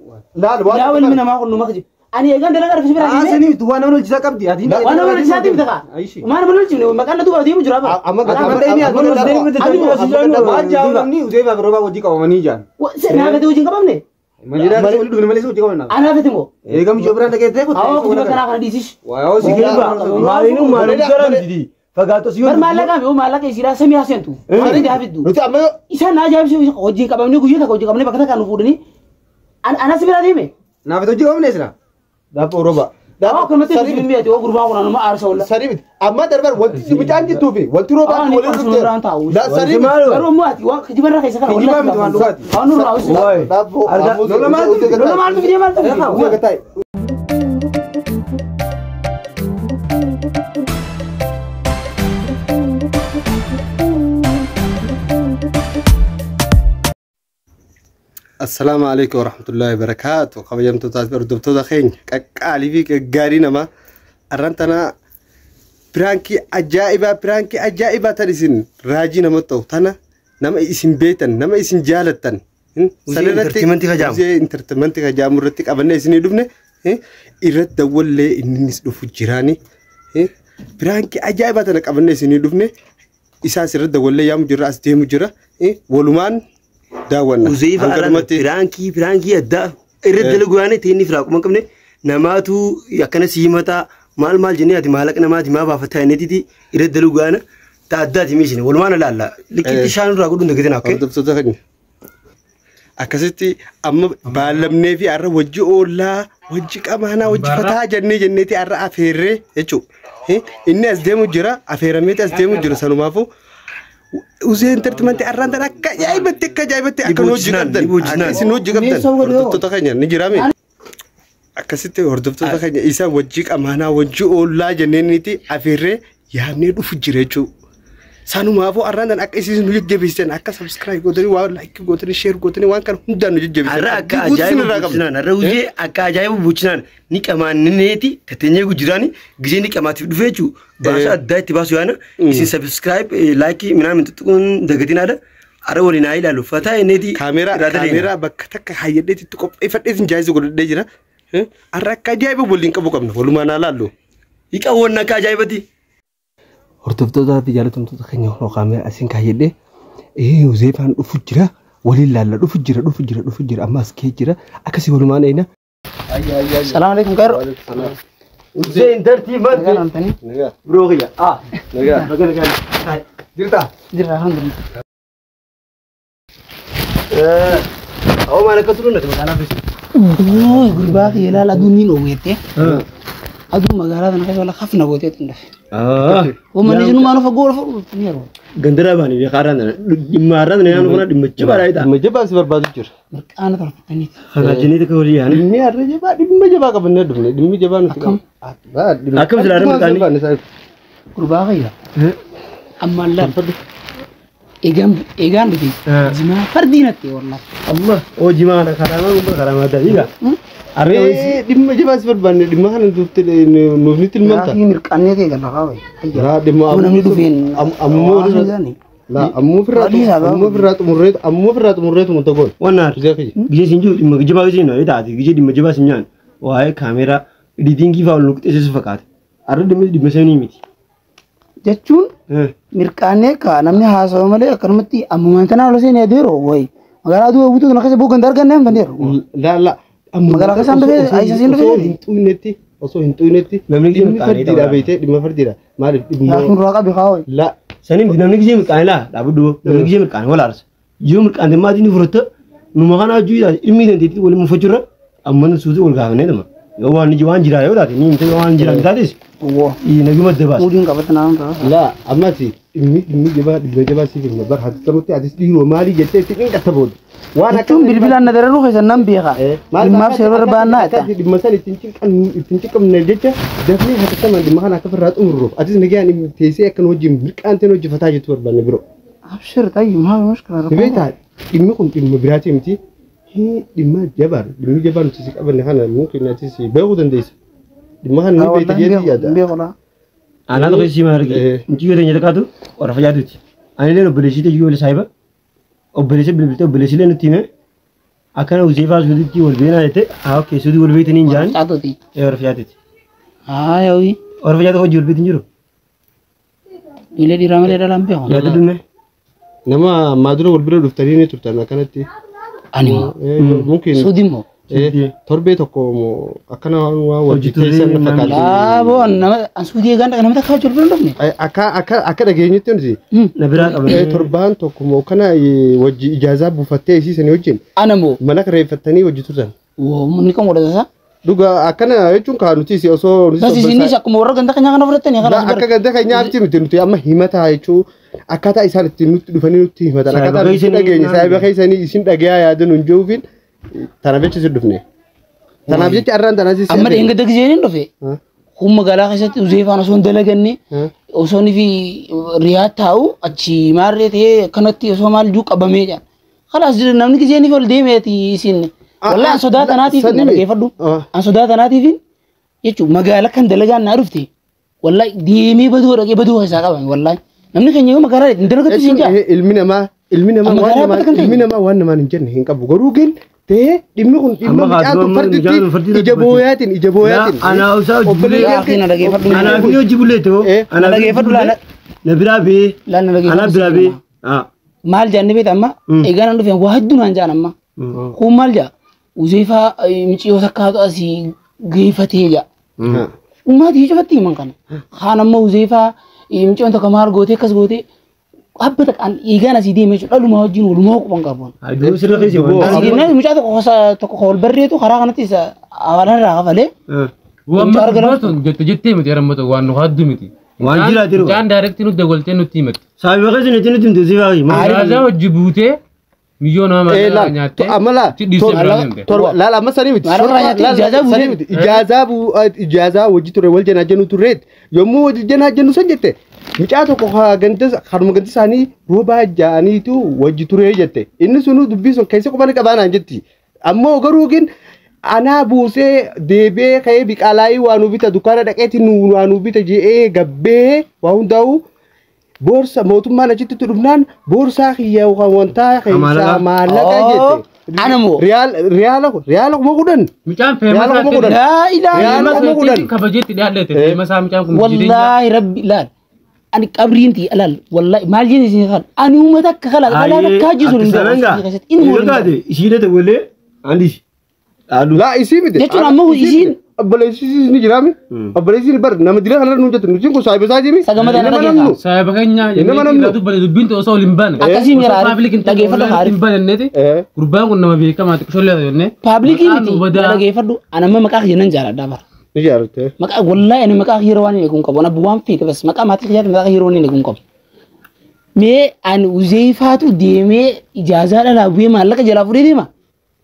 Laal waan. Yaa ilmi namaa kun numa kijiba. Ani eegan dalagaa rafis bira deemee. Asanii miti waan nama lolchisaa qabdi. Ati Waan nama lolchisaa deemte kaa. Maal nama lolchifne maqaan na duuba deemu jira bara. Amma Waan jaamamni Uzeefaa fi Roobaa wajjin qabamanii jiran. Naa fete wajjin qabamne. Manjiraa keessa waliin dhufne malee wajjin qabamna. Anaa fete moo. Eegam ijoo biraan dhageettee kutte. Awwa kijiba kanaa kana dhiisish. Waa si Maaliinuu maalum garan didi. Fagaatoo si yoo. Bar maallaqa mi maallaqa isiidhaa samii haasentu. Waan hafiddu. Nuti amma Isaan na ajaa'ibsiisu wajjin qabamne guyyaa takka wajjin qabamne bakka takka nu fuudhanii. Anas bira deeme. Naaf hojii qabamne sira. Daafoo Roobaa. Awwa akkanumatti isin mi'aati oo gurbaa kun anuma aarsa oolla. Sarii miti. Amma darban wanti mucaan jirtuu fi wanti roobaan Ani waliin qorsuma dhufte. biraan taa'u. La sarii miti. Garuu immoo ati waan kijibarra keessa kana Kijibaa miti waan dhugaati. Waan nurraa hawwisu. Daafoo. Lola maaltu fide? Lola maaltu fide maaltu fide? Uzee gattaa'e. Assalaamu alaikum warahmatullahi wabarakaatu. Kabajamtootaa fi hordoftoota keenya qaqqaalii fi gaggaarii namaa arran tana piraankii ajaa'ibaa piraankii ajaa'ibaa tan isin raajii nama ta'u tana nama isin beektan nama isin jaalattan Uzee entertainmentii kajaamu. Uzee entertainmentii kajaamu irratti qabannee isinii dhufne irratti dawwallee innis dhufu jiraani. Piraankii ajaa'ibaa tana qabannee isinii dhufne isaas irratti dawwallee yaamu jira as deemu jira walumaan daawwanna. Uzeefa Hanganumatti piraankii piraankii addaa irratti dalagu yaane ta'e inni firaa quma qabne namaatu akkana si himataa maal maal jennee ati maallaqa namaati maa baafataa jenneetiti irratti dalagu yaana ta'a addaati miishine walumaan ilaalla liqitti shaan irraa godhuun dagatina akka. Hordoftoota keenya. Akkasitti amma baallamnee fi har'a wajji oollaa wajji qamaanaa wajji fataa jennee jenneeti har'a afeerree jechuudha. Inni as deemu jira afeerameeti as deemu jira sanumaafuu Uzee entertainmentii har'aan tan akka ajaa'ibatti akka ajaa'ibatti akka nu hojii qabdan akka isin hojii qabdan hordoftoota keenya ni jiraame. Akkasitti hordoftoota keenya isa wajji qamaanaa wajji oollaa jenneeniiti afeerree yaamnee dhufu jira jechuudha. Sanumaafuu har'aan tan akka isin nu jajjabeessitan akka subscribe gootanii waan like gootanii share gootanii waan kana hundaan nu jajjabeessitan. Har'a akka ajaa'iba buuchinaan har'a uzee akka ajaa'iba buuchinaan ni qamaanneeti tateenyee gujiraani gizee ni qamaatiif dhufee jechuu baasa addaa itti baasu yaana isin subscribe like minaan tuttuquun dagatinaadha har'a waliin haa ilaalu fataa inneeti Kaameeraa kaameeraa bakka takka hayyadheetti itti qopheeffadheetiin jaayisa godhadhee jira. Har'a akka ajaa'iba waliin qabu qabna walumaan haa laallu. Hiqawwan akka ajaa'ibatti. Hordoftootaa fi jaallatamtoota keenya hoo kaameeraa asiin kaayyadhee Uzeefaan dhufu jira waliin laalla dhufu jira dhufu jira dhufu jira amma as kee jira akkasii walumaan eena. Salaam alaikum qeerroo. Uzee entertainmentii. Nagaa namtanii. Nagaa Biroo kiyya. Ah. nagaa. Baga nagaa. Jirta. Jirra alhamdulillah. Awwa maal akka turuun natti magaalaa feesi. Gurbaa kiyya ilaala aduun niin oowweettee. Aduun magaalaa tana keessa wala hafna gootee xindafe. Uummanni isinumaa nufa goora fuudhu ni yeroo. Gandaraa baanii beekaa har'aan tana dhimma har'aan tana yaanu kana dhimma jabaadhaa ta'a. Dhimma jabaa si barbaadu jira. Mirqaana tolfataniiti. Kanaa jennee takka walii yaane. Dhimmi har'a jabaa dhimma jabaa qabannee dhufne dhimmi jabaa nuti Akkam? qabna. Akkam silaa har'a mirqaanii? Gurbaa kiyya. Ammaan laal. Eegaan eegaan dhufe. Jimaa fardii natti wallah. Allah oo jimaa kana karaa maa karaa maa ta'ii gaa. Mee dhimma jabaa si barbaanne dhimma kana nuuf ni tilmaamta. Gaafii mirqaannee ta'e galla kaawwe. Laa dhimma Namni dhufeen. ammoo laa ammoo firraa ammoo firraa xumurreetu ammoo firraa xumurreetu manta goon. Wannan Uzee kiyya. gizee siin jiru dhimma jabaa gizee naa taate gizee dhimma jabaa siin nyaan waa'ee kaameeraa editingii fa'aa ol nuqxeessisu fakkaata. Har'a dhimma dhimma sanii miti. Jechuun mirqaannee ka namni haasawu malee akkanumatti ammumaan tanaa ol seenee adeero wayi. Magaalaa aduu guutuu kana keessa buugan dargannee hamtan Laa laa. Magaalaa keessaan dhufee Aayisa siin dhufee Osoo hin xuynetti osoo hin xuynetti Namni gizee dhimmi mirqaanee fardiidha ta'uu beekte dhimma fardiidha maaliif dhimma Laafiin duraa qabi kaawwe. laa Sanii miti namni gizee mirqaanee laa dhaabadhu namni gizee mirqaanee wal aarsa. Yoo mirqaante maatiin ni fudhatta numa kana hojii dhimmi dandeettii waliin mufachuurra amma suutii wal gaafannee dhuma. Yoo waan waan jiraa yoo taate ni himte yoo waan jiraa hin taates Woo. naguma adda baasa. Muudiin qabata naan ta'a. laa ammati dhimmi dhimmi jabaa dhimma jabaa siif himna bar hati tarutti atis dhiiroo maalii jettee itti dhinqatta booda. Waan Jechuun bilbilaan na dararuu keessan nan beeka. Dhimmaaf seera barbaannaa jetta. Dhimma san ittiin cinqamne jecha dafnee hatattamaan dhimma kana akka firraa xumurruuf atis nagaan teessee akkan wajjin mirqaanteen hojjefataa jettu barbaanne biroo. Abshir tayyi maa mushkila. Beektaa dhimmi kun dhimma biraati miti dhimma jabaa dhimmi jabaa nuti si qabanne kana mumkin atis beekuu dandeessa. Dhimma kana ni beekta jeetii yaada. Beeku laa. Anaa tokko si maal arge mucayyoo teenya takkaatu warra fayyaatuuti. Ani illee obboleessii ta'e iyyuu saayiba obboleessa bilbiltee obboleessi illee nutti hime Akkana Uzeefaa Suuditti wal beenaa jette haa okay Suudii wal beektan hin jaan. Caatuuti. Warra fiyaatiti. Haa yaa'u. Warra fiyaata hojii wal beektan jiru. Ijoollee dhiiraa malee dhalaan beeku. Yaada dhume. Nama ammaa dura wal bira dhuftanii ni turtan akkanatti. Ani immoo. Mungkin Suudii immoo. Torbee tokko moo akkana waan wajji Hojii turee teessan namni- fakkaata. Laaboo nama an suudii eegaan nama takka wajji wal bira hin dhufne. Akka dhageenyetti nuti Na biraa qabne. Torbaan tokko moo kana wajji ijaazaa buufattee isiisanii wajjin Ana immoo. mana kireeffattanii wajji turtan. Ni kan godhata. Dhuga akkana jechuun kaa nuti si osoo nuti Bas isinis akkuma warra ganda keenyaa kana fudhattanii La kalaas akka ganda keenyaatti miti nuti amma himataa jechuun akkaataa isaan ittiin nutti dhufanii nutti himatan Saahiba akkaataa nuti keessanii dhageenye naan saahiba keessanii isin dhagayaa yaada nuun jiruufin tanaaf jecha si dhufne. Tanaaf jecha arraan tanaaf si Amma dheengadda giseen hin dhufe. Kun magaalaa keessatti Uzeefaan osoo hin dalaganne osoo inni fi riyaa taa'u achi maarree ta'ee akkanatti osoo maal juu qabamee jira. Kalaas namni giseen ol deemeeti isin. Wallahi an sodaa tanaatiif na dhaggeeffadhu. An sodaa tanaatiif jechuun magaala kan dalagaan naa dhufte. Wallahi deemee baduu dhaqee baduu keessaa qabame wallahi. Namni keenya yoo magaalaa hin dalagattu siin jaa. Ilmi namaa Amma waan magaalaa namaan bakka kan ilmi namaa waan namaan hin jenne hin qabu garuu gin ta'ee dhimmi kun dhimma Amma mucaan kaasuu tun amma mucaan farditti farditti ija booyaatiin ija booyaatiin. Anaa usaa hojii Obboleeyyan Yaa akhi na dhaggeeffadhu. Anaa fi hojii bulleete hoo. Na dhaggeeffadhu laala. Na biraa bee. Laala na Anaa biraa bee. Maal jaanne beekta amma eegaan an dhufe waa hedduu naan jaan amma. Kun maal jaa Uzeefaa miciyoo takkaatu asii geeffatee jaa. Ummaatii cufatti himan kana. Kaan ammoo Uzeefaa miciyoon tokko maal gootee akkas gootee dhabbata kan eegaan asii deemee jechuudha dhalumaa wajjin walumaa quban qabuun. Dubuu sirra keessa waan. Asii deemnee mucaa tokko hosa tokko wal barreetu karaa kanatti isa awaalarraa kafalee. Waan sun jette jettee miti yeroo waan nu haaddu miti. Waan jiraate yeroo. Mucaan daayirektii nutti dawwaltee nutti himatti. Saahiba keessa nuti nuti nuti Uzeefaa. Ijaazaa hojii buutee miyyoo nama Eh, maallaqa laal nyaattee amma laa achi dhiistee biraa deemte. Torba laal amma sanii miti Maal irraa nyaatte? Ijaazaa buutee? sanii miti ijaazaa ijaazaa wajji ture wal janaa jennu turreet yommuu wajji janaa jennu san jette mucaa tokko haa ganda haruma ganda isaanii roobaa ja'aniitu wajji turee jette inni sunuu dubbii sun keessa quban qabaanaan jetti ammoo garuu gin anaa buusee deebi'ee ka'ee biqalaayii waa nu bita dukkaana dhaqeeti nu waa nu bita je'ee gabbee waa hundaa'u boorsa mootummaan achitti dhufnaan boorsaa kiyya yookaan wantaa keessaa Maallaqa. maallaqa Oo, jette. ana moo? Riyaala riyaala 10,000. Mucaan Riyaala feemasaa 10,000. Laa ilaaha Riyaala 10,000. kabajeetti dhiyaadhate feemasaa mucaan kun Wallaahi rabbi laal. Ani qabriin tii alaal wallahi maal jeen isin kan ani uummata akka kalaal balaa takkaa jiru hin Sananga. keessatti inni Inni waliin gaate ishii dha wallee andis. Dhaalu. Laa isii miti. Jechuun ammoo isiin- Obboleessi ni jiraami. Obboleessi bar nama dila kanarra nuun jettu nuti kun saahiba isaa jimi. Sagamata Nama kana namnu. Saahiba keenya Nama namnu. dubbate dubbiin osoo ol hin baane. Akkasii mira Osoo Arif. public hin ta'in Dhageeffadhu online Arif. hin baanneeti. Gurbaan kun nama beekamaati qoshollee jennee. Paabliikii Maqaan miti nu badaa. na dhageeffadhu ani amma maqaa kiyya nan jaaladha bara. Ni jaalatte. Maqaa wallahi ani maqaa kiyya waan hin eeguun qabu ana waan feete bas maqaa maatii kiyyaatti maqaa kiyya waan hin eeguun qabu. Mee ani Uzeefaatu deemee ijaazaa dhalaa bu'ee maallaqa jalaa fuudhee deema.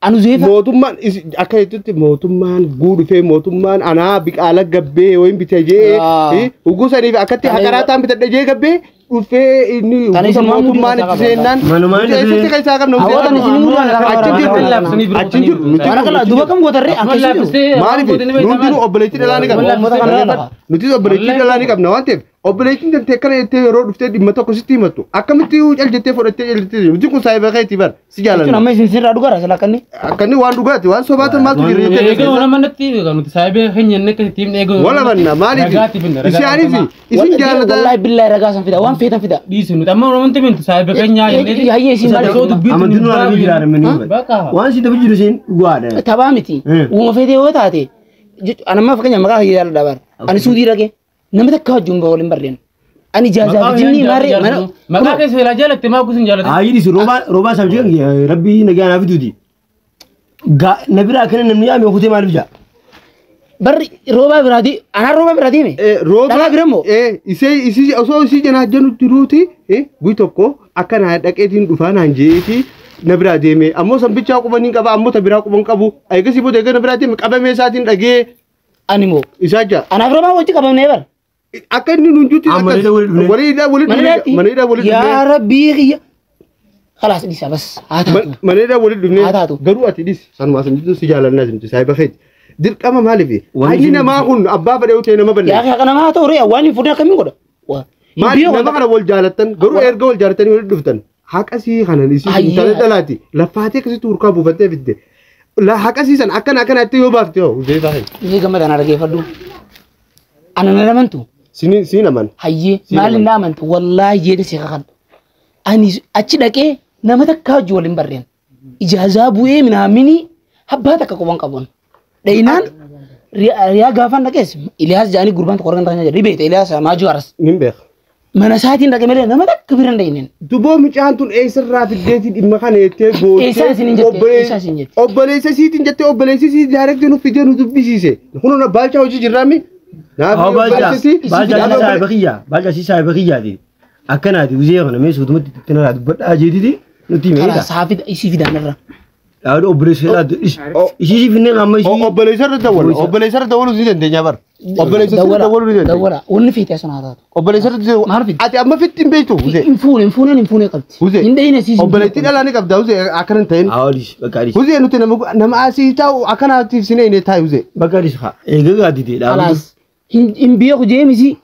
Ani Uzeefaa Mootummaan akka jettutti mootummaan guudhufee mootummaan anaa biqaala gabbee wayin bitee jee ugguu saniif akkatti haqaraataan bitadhe jee gabbee dhufee inni Kana ugguu isin waan mootummaan mudii itti keessaa seennaan Manumaan nuti eessatti keessaa qabna nuti Hawwaatan isin mudii keessaa qabna. achi jirru achi jirru nuti Waan akka duuba kam gootarree an keessa jiru. Maaliif nuti obboleettii dhalaa ni Uummata kana qabna. lafa. Nuti obboleettii dhalaa ni qabna waan ta'eef obboleettiin tantee akkana jettee yeroo dhuftee dhimma tokko sitti himattu akkamitti cal jettee fudhattee cal jettee nuti kun saahiba keetii bar si Jechuun jaalanna. amma isin sirraa dhugaara sila akkanni. Akkanni waan dhugaati waan sobaatan maaltu jira jettee Eeguu nama natti nuti saahibee keenya inni akka ittiin eeguu. Wala banna maaliif isaanis isin jaalata Wallahi billahi ragaa san fida waan feetan fida. Dhiisu nuti amma wanti mintu saahibee keenya jennee. Hayyee isin maal Amantiin nu arbii jiraadha manii. Bakka. Waan si taphii jiru isheen dhugaadha. Taphaa miti. Uuma feetee yoo taate ani amma fakkeenya maqaa kiyya jaaladha bara. Ani suudii dhaqee nama takka wajjin waliin barreen. Ani ijaazaa fi jinnii maarree mana. Maqaa keessa ilaa jaalatte maa kusin jaalatte. Aayidis roobaa roobaa isaaf jedhan rabbii nagaa naaf fituuti. Na biraa akkana namni yaame kutee maaliif jaa? Barri roobaa biraa dii anaa roobaa biraa deeme. Rooba Dhalaa bira moo? Isee isii osoo isii janaa jennu jiruuti guy tokko akka naa dhaqeetiin dhufaa naan jeetii na biraa deeme ammoo sanbichaa quban hin qaba ammoo ta biraa quban qabu eegasii booda eega na biraa deeme qabamee isaatiin dhagee Ani moo? isaa jaa Anaaf roobaa wajji qabamnee bara. Akka inni nuun juutti Ah, mana hidhaa walitti dhufne. Mana hidhaa walitti dhufne mana hidhaa walitti Yaa dhufne rabbii kiyya. Khalaas dhiisa bas haa taatu. Mana hidhaa walitti dhufne Haa taatu. Garuu ati dhis sanumaa san jettu si jaalannaa simti saahiba keeti dirqama maaliif Wanni hanni isin- namaa kun abbaa fedhe yoo ta'e nama Yaa balleessa akhi haqa namaa haa ta'u ree waan hin fuudhin akkamiin godha? Maaliif nama kana wal jaalattan garuu erga wal jaalattanii walitti dhuftan Haqa sii kanan isii intala dhalaati. Laffaatee akkasitti hurkaa buufattee fidde. Haqa sii san akkana akkanatti yoo baafte hoo Huzeefaa kee. Ishee gammada na dhaggeeffadhu. Ana na amantu. Siin amana. Hayyee maal na amantu wallaahi jedhe si kakadha. Ani achi dhaqee nama takka hojii waliin barreen. Ijaazaa bu'ee minaamini abbaa takka quban qabuun. Dhayinaan riyaa gaafaan dhaqees Iliyaas jedhanii gurbaan tokko argan taa'anii jedhu beekta Iliyaas maajuu aras. Nin beeka. Mana isaatiin dhaqe malee nama takka bira hin dhayineen. Duboo mucaan tun eessarraa fiddeetii dhimma kana jettee goote. Eessaa isin hin jette? Eessaa isin jette? Obboleessa siitiin jettee obboleessi sii direct nu fidee nu dubbisiise. Kunoo baalchaa hojii jirraami. Baalchaa saahiba kiyya. Baalchaa si saahiba kiyyaati. Akkanaati Uzee kana mee suutumatti itti narraa dubbadhaa jeetiti nutti himee. Karaa saafida isii fidaan irra. Dhaabdee obboleessa irraa ishii si finnee amma ishii. Obboleessa irra dawwala. Obboleessa irra dawwaluu ni dandeenya bara. Obboleessa irra dawwaluu ni dandeenya. Dawwala wanni feete asuma haa taatu. Obboleessa irra Maal fidde? Ati amma fitti hin beektu Uzee. Hin fuune hin fuuneen hin fuunee qabdi. Uzee. Hin dhayine siis. Obboleettii dhalaa ni qabda Uzee akkana hin ta'in. Awwalis bakka adis. Uzee nuti nama asii taa'u akkanaatiif sinee hin taa'e Uzee. Bakka adis haa eegaa gaaddite dhaabdee. Kalaas hin beeku jeemisi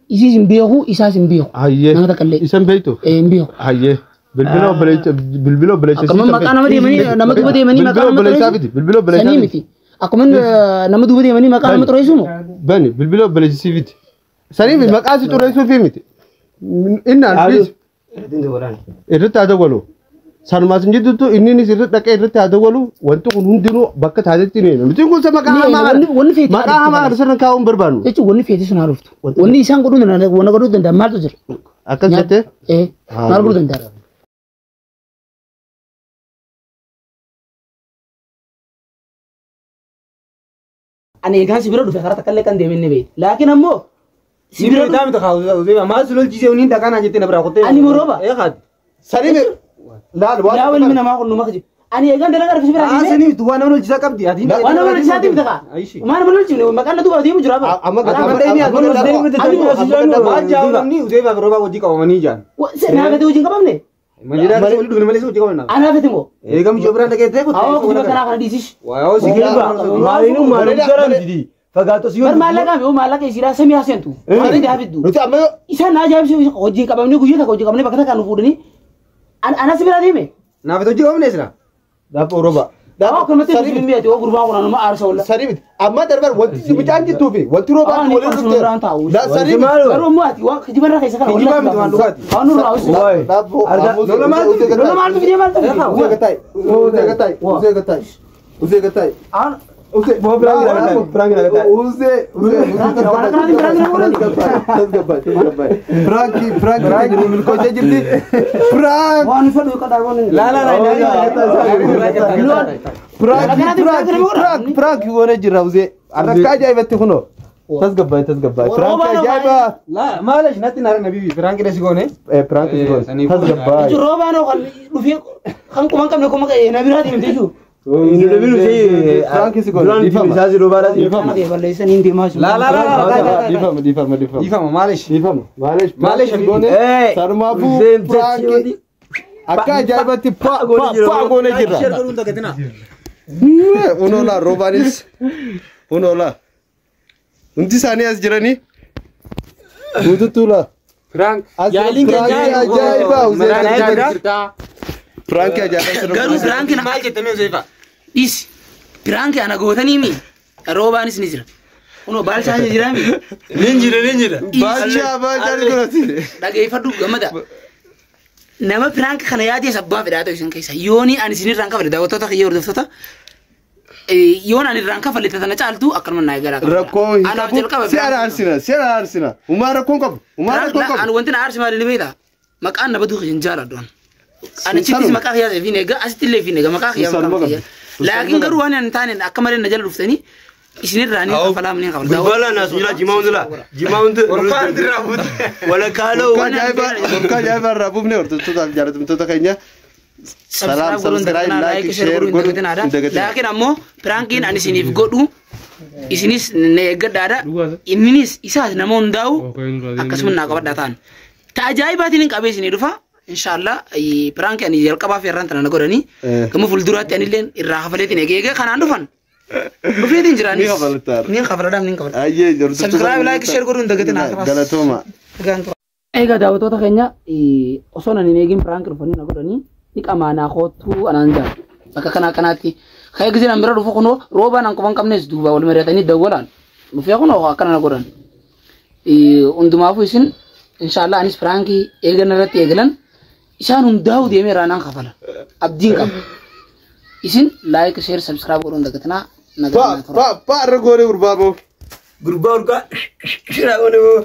isiis hin beeku isaas hin beeku. Hayyee. Nama takka illee. Isan beektu. Hin beeku. Hayyee. Bilbila obboleessa bilbila obboleessa. Akkuma maqaa nama deemanii nama duuba deemanii maqaa Bilbila nama obboleessaa xureessu. miti. Bilbila obboleessaa Sanii miti. miti. Akkuma nama duuba deemanii maqaa nama xureessu moo? Bani bilbila obboleessii miti. Sanii miti maqaa si xureessuufi miti. Innaan please irratti haa dawwalu. Sanumaas hin jidduutu inninis irratti dhaqee irratti haa dawwalu. Wanti kun hundinuu bakka taatetti ni eenyu. Nuti kun maqaa hamaa Wanni feete maqaa hamaa kana sirna kaa'uun barbaannu. Jechuun wanni feete sun haa dhuftu. Wanni isaan godhuu danda'an wanna godhuu danda'an maaltu jira? Akkas jettee? Maal godhuu danda'an? Ani eegaan si bira dhufe karaa takka illee kan deemee ni beekti. Laakiin ammoo si bira dhufe Miti kaa maal si lolchiisee uniin dhaqaa jettee na biraa qottee. Ani morooba. Ee haati. Sanii laal waan. Yaa ilmi namaa kun numa kajibu. Ani eegaan dalagaa dhufe si bira Haa deemee. sanii miti waan nama lolchiisaa qabdi. Waan nama lolchiisaa miti kaa. Maal nama lolchiifne maqaan na duuba deemu jira bara. Amma Maal jaawwanni Uzeefaa fi Roobaa hojii qabamanii jiran. Naa fete hojiin qabamne. Manjiraa waliin dhufne malee hojii qabamna. Anaa fete moo. Eegam ijoo biraan dhageessee Awwa kutuba kanaa kana dhiisish. Waa si Maaliinuu maalum garan didi. Fagaatoo si Bar maallaqa fi maallaqa isiidhaa samii haaseentu. Maal itti hafiddu. Nuti amma yoo Isaan na ajaa'ibsiisu hojii qabamne guyyaa takka hojii qabamne bakka takka nu fuudhanii. Anas bira deeme. Naaf hojii qabamne sira. Daafoo rooba. Awwa akkanumatti hin mi'ate oo gurbaan kun anuma aarsa oolla. Sanii miti. Amma darban wanti si mucaan jettuu fi wanti roobaan Awwa waliin ani dhufte. duraan taa'u. Sanii miti. Garuu immoo ati waan kijibarra keessa kana Kijibaa miti waan dhugaati. Waan nurraa hojii. Daafoo. Lola maaltu fide? Lola maaltu fide maaltu fide? Uzee gattaa'e. Uzee gattaa'e. Uzee gattaa'e. Uzee gattaa'e. Uzee. Uzee. Uzee. Piraanki piraanki milkoojee jirti. Piraank. Waan fedhu kadhaa waan. Laa laa laa. Piraanki piraanki piraanki piraanki goonee jirra Uzee. Akka ajaa'ibatti kunoo. Tasgabbaa'e tasgabbaa'e. Piraanki ajaa'ibaa. Laa maalish natti naara nabii piraanki dhasi goone. Piraanki goone. Tasgabbaa'e. Jechuun roobaan kan dhufee kan quban qabne kuma na biraa deemte jechuudha. Piraanki si goone. Duraan isaa si roobaa laati. Kana ta'e balleessan hin deemaa jiru. Laa laa laa. Dhiifama dhiifama dhiifama. Dhiifama maalish. Dhiifama. Maalish Maalish goone. Sanumaafuu piraanki akka ajaa'ibatti pa pa goone jirra. Unoolaa roobaanis unoolaa hundi isaanii as jiranii guutuutu Piraank. Yaaliin ajaa'ibaa Piraanki ajaa'ibaa. Garuu piraanki Maal jettanii Uzeefaa? dhiisi. Piraanki ana gootanii mi roobaanis ni jira. Kunoo baalchaa ni jira mi. Nin jira nin jira. Baalchaa baalchaa ni godhati. Dhageeffadhu gammada. Nama piraanki kana yaadee sabbaa fedhaa ta'u isin keessa. Yooni ani isinirraan kafale daawwattoota kiyya hordoftoota. Yoon ani irraan kafale tana caaltu akkanuma naa eegalaa qaba. Rakkoo hin Anaaf qabu. jalqaba Si araarsina si araarsina. Umaa rakkoon qabu. Umaa rakkoon Ani qabu. wanti na aarsi maali ni beektaa? Maqaan na baduu hin jaaladhu. Ani achittis maqaa kiyyaa fi egaa asitti illee fi egaa maqaa kiyyaa maqaa kiyyaa. Laakiin garuu waan hin taane akka malee na jala dhuftanii isinirraa ni kafalaa ni kafalaa. Bilbala naas jira jimaa hundi laa. Jimaa hundi. Orkaan dirraa fuute. Walakaaloo. Burqaa ajaa'ibaa irraa buufne hordoftootaaf jaalatamtoota keenya. Subscribe godhuun dagatinaa, like, share godhuun dagatinaa. Laakiin ammoo piraankiin ani isiniif godhu isinis na eeggadhaadha. Inninis isaas nama hundaa'u akkasuma naa qabadhaa ta'an. Ta ajaa'ibaatiin hin qabee isinii dhufa. Inshaallah piraankii ani jalqabaa fi irraan tana na godhanii gama fuulduraatti anillee irraa hafaleetiin eegee kanaan dhufan. Dhufeetiin jiraanis. Ni kafalataara. Ni kafaladhaam ni kafalata. Ayyee hordoftoota. Subscribe, like, share godhuun dagatinaa. Galatooma. Gaantu. Egaa daawwattoota keenya osoo nan hin eegin piraank dhufanii na godhanii ni qamaanaa koottuu anaan jaa. Bakka kanaa kanaatti ka'ee gisee nan bira dhufu kunoo roobaan an quban qabnes duuba wal mari'atanii dawwalaan dhufee kunoo akkana na godhan. Hundumaafuu isin inshaallah anis piraankii eegan irratti eegalan isaan hundaa'u deemee irraa naan kafala. Abdiin qaba. Isin like, share, subscribe godhuun dagatinaa Pa nagaa pa pa irra goonee gurbaa boo. Gurbaa urgaa shiraa goone boo.